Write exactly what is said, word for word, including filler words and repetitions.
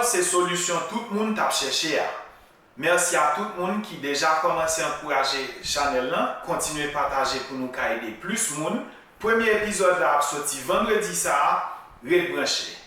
se solisyon tout moun t ap chèche a. Mèsi a tout moun ki deja kòmanse ankouraje chanèl lan, kontinye pataje pou nou ka ede plis moun. Premye epizòd la ap soti vandredi sa a, ret branche.